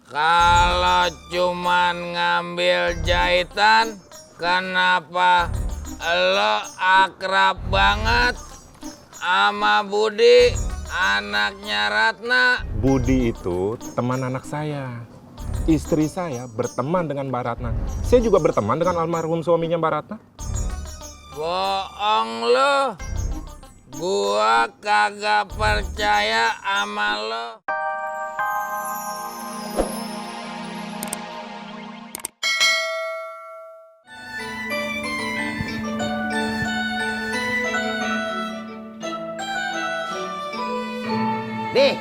Kalau cuman ngambil jahitan, kenapa lo akrab banget sama Budi, anaknya Ratna? Budi itu teman anak saya. Istri saya berteman dengan Mbak Ratna. Saya juga berteman dengan almarhum suaminya Mbak Ratna. Bohong lo. Gua kagak percaya sama lo. Dih,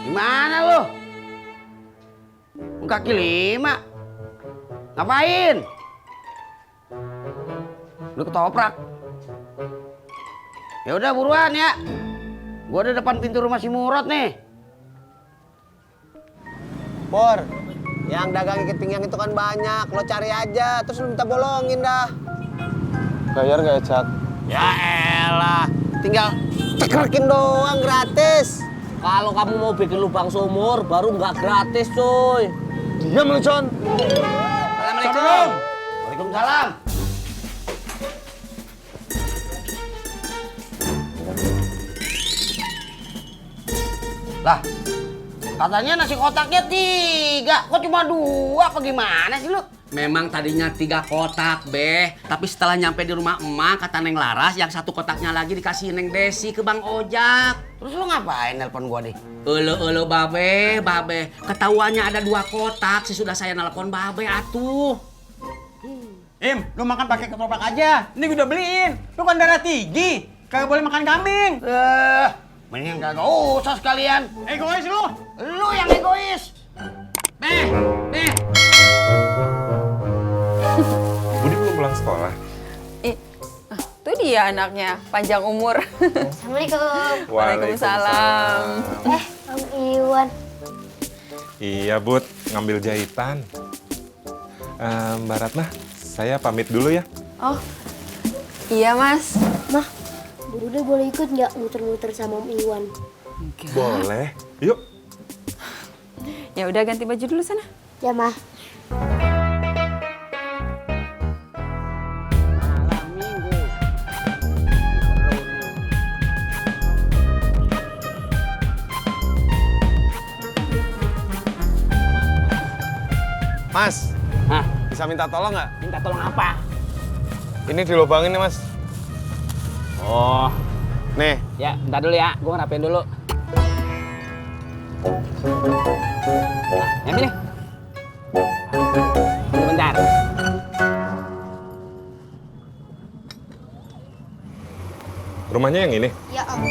gimana lu? Kaki lima. Ngapain? Lu ketoprak. Ya udah buruan ya. Gua ada depan pintu rumah si Murad nih. Por, yang dagang ikat pinggang itu kan banyak. Lo cari aja, terus lo minta bolongin dah. Bayar nggak ya, Cak? Ya elah, tinggal cekrekin doang gratis. Kalau kamu mau bikin lubang sumur, baru nggak gratis, cuy. Diam lu, Con. Assalamualaikum. Waalaikumsalam. Lah, katanya nasi kotaknya 3, kok cuma 2? Apa gimana sih lu? Memang tadinya 3 kotak, Beh. Tapi setelah nyampe di rumah emak, kata Neng Laras, yang 1 kotaknya lagi dikasih Neng Desi ke Bang Ojak. Terus lu ngapain nelpon gua deh? Elo, Babe. Ketahuannya ada 2 kotak, sesudah saya nelpon Babe, atuh. Im, lu makan pakai ketoprak aja. Ini gue udah beliin. Lu kan darah tinggi, kagak boleh makan kambing. Mendingan kagak usah sekalian. Egois lu. Lu yang egois. Beh. Budi belum pulang sekolah. Tuh dia anaknya, panjang umur. Assalamualaikum. Waalaikumsalam. Om Iwan. Iya, Bud. Ngambil jahitan. Mbak Ratna, saya pamit dulu ya. Oh, iya Mas. Mah, Bunda boleh ikut nggak muter-muter sama Om Iwan? Boleh. Yuk. Ya udah ganti baju dulu sana. Ya, Mah. Mas, Hah? bisa minta tolong nggak? Minta tolong apa? Ini dilobangin nih, Mas. Oh, Nih, ya, bentar dulu ya. Gue ngerapin dulu. Nah, yang ini. Tunggu bentar. Rumahnya yang ini. Ya, Om.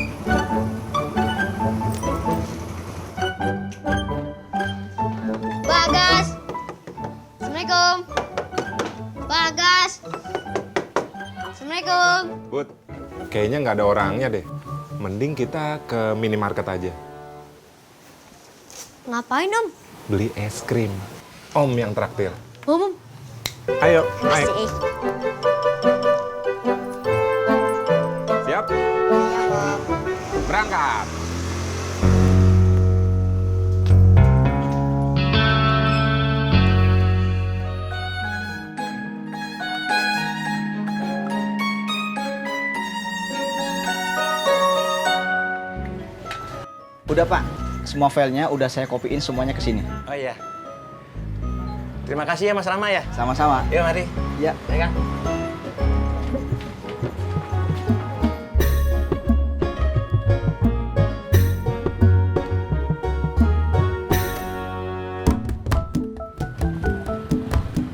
Bagas. Assalamualaikum. Bagas. Assalamualaikum. Bud, kayaknya nggak ada orangnya deh. Mending kita ke minimarket aja. Ngapain, Om? Beli es krim. Om yang traktir. Om. Ayo, ayo. Makasih. Siap? Berangkat. Udah Pak, semua filenya udah saya kopiin semuanya ke sini. oh iya. Terima kasih ya Mas Rama ya. Sama-sama. Yuk, mari. Ya. Ya kan?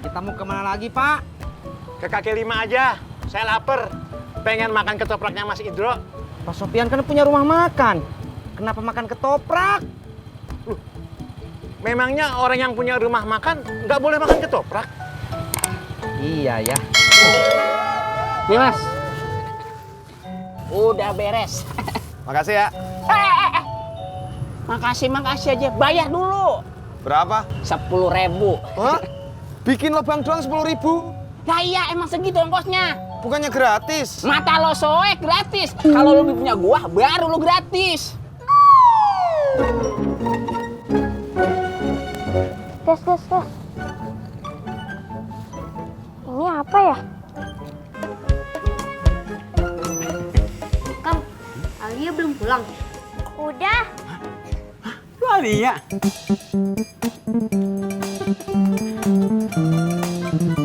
Kita mau kemana lagi Pak? Ke kaki lima aja. Saya lapar. Pengen makan ketopraknya Mas Idro. Pak Sopian kan punya rumah makan. Kenapa makan ketoprak? Memangnya orang yang punya rumah makan nggak boleh makan ketoprak? Iya ya. Nih, Mas. Udah beres. Makasih ya. Makasih aja. Bayar dulu. Berapa? 10.000. Hah? Bikin lubang doang 10.000? Lah iya, emang segitu ongkosnya. Bukannya gratis? Mata lo soek gratis. Kalau lo punya gua, baru lo gratis. Gas. Ini apa ya? Kam, Alia belum pulang. Udah. Lu Alia.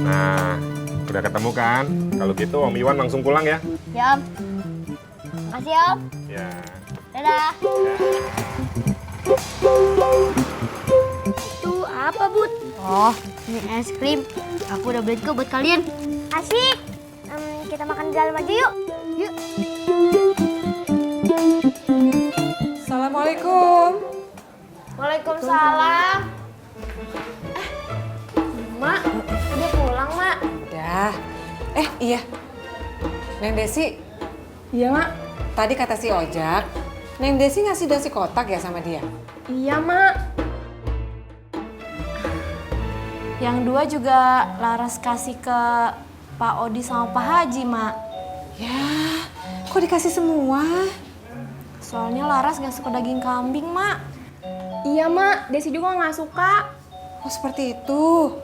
Nah, udah ketemu kan? Kalau gitu Om Iwan langsung pulang ya. Ya, Om. Makasih, Om. Ya. Dadah. Itu apa, Bud? Oh, ini es krim. Aku udah beli kok buat kalian. Asik. Kita makan di dalam aja yuk. Yuk. Assalamualaikum. Waalaikumsalam. Mak, udah pulang, Mak. Udah. Iya. Neng Desi. Iya, Mak. Tadi kata si Ojak, Neng Desi ngasih nasi kotak ya sama dia? Iya, Mak. Yang dua juga Laras kasih ke Pak Odi sama Pak Haji, Mak. Ya, kok dikasih semua? Soalnya Laras gak suka daging kambing, Mak. Iya, Mak. Desi juga gak suka. Oh, seperti itu.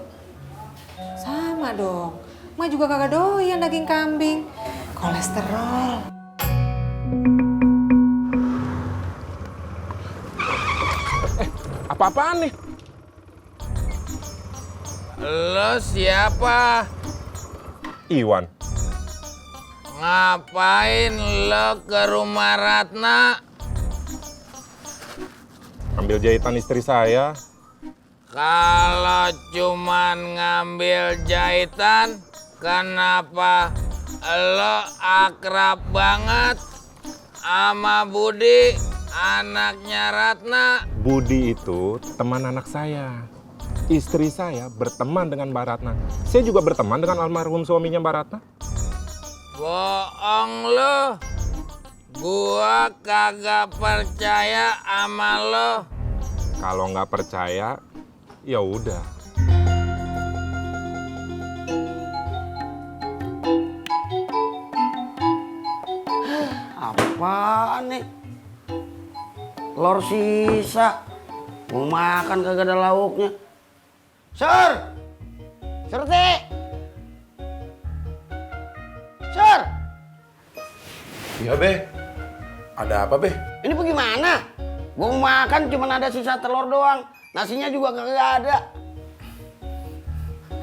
Sama dong. Mak juga kagak doyan daging kambing. Kolesterol. Apa-apaan nih? Lo siapa? Iwan. Ngapain lo ke rumah Ratna? Ambil jahitan istri saya. Kalau cuman ngambil jahitan, kenapa lo akrab banget sama Budi, anaknya Ratna? Budi itu teman anak saya. Istri saya berteman dengan Mbak Ratna. Saya juga berteman dengan almarhum suaminya Mbak Ratna. Bohong lo. Gua kagak percaya sama lo. Kalau nggak percaya, ya udah. Apaan nih? Telur sisa. Mau makan kagak ada lauknya. Sur! Surti! Sur! Iya, Be. Ada apa, Be? Ini bagaimana? Gua mau makan cuman ada sisa telur doang. Nasinya juga kagak ada.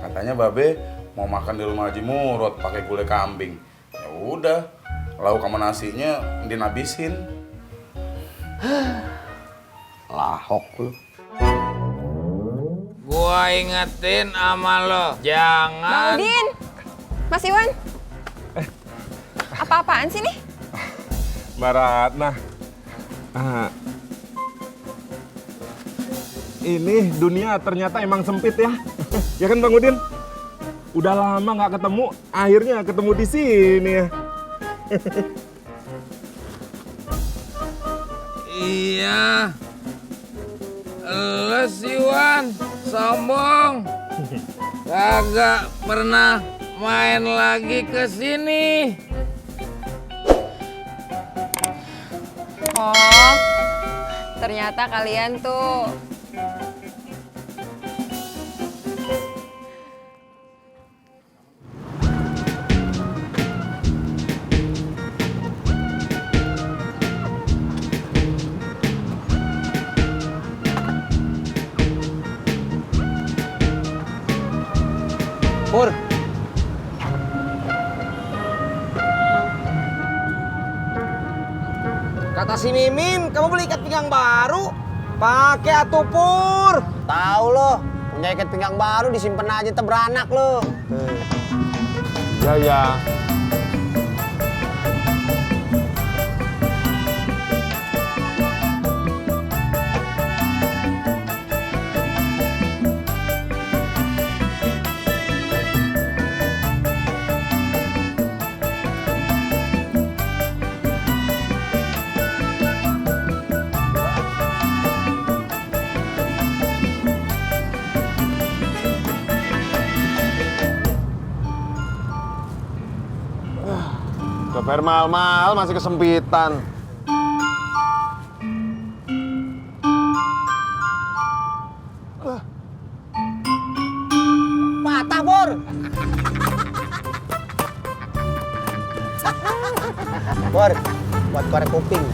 Katanya Babe mau makan di rumah Haji Murad pakai gulai kambing. Ya udah, lauk sama nasinya dinabisin. Lahok lu. Gua ingetin sama lo, Bang jangan. Udin, Mas Iwan. Apa-apaan sih nih? Mbak Ratna. Ini dunia ternyata emang sempit ya. Ya kan Bang Udin? Udah lama nggak ketemu, akhirnya ketemu di sini ya. Iya. Lo si Wan, sombong. Kagak pernah main lagi ke sini. Oh, ternyata kalian tuh Pur. Kata si Mimin, kamu beli ikat pinggang baru? Pakai atuh Pur. Tahu lo, punya ikat pinggang baru disimpan aja beranak lo. Ya. Keper mahal-mahal masih kesempitan. Pur, buat korek kuping.